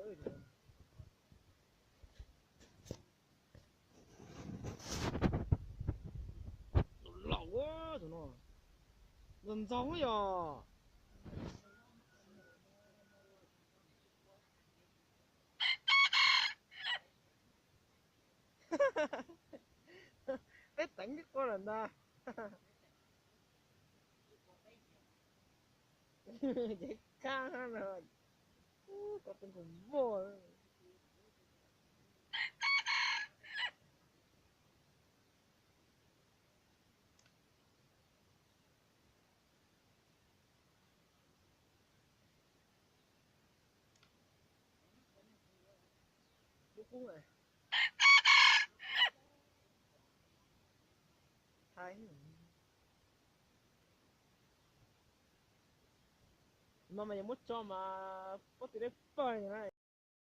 Tus laus tus no, ntxaug ntxaug yog. Peb teev ib qho lawm ntag. Ces kab no, koj twb nkaus voj. Lub kub na. Thaib no mas yog muab tso mas pob tw dawb paug na.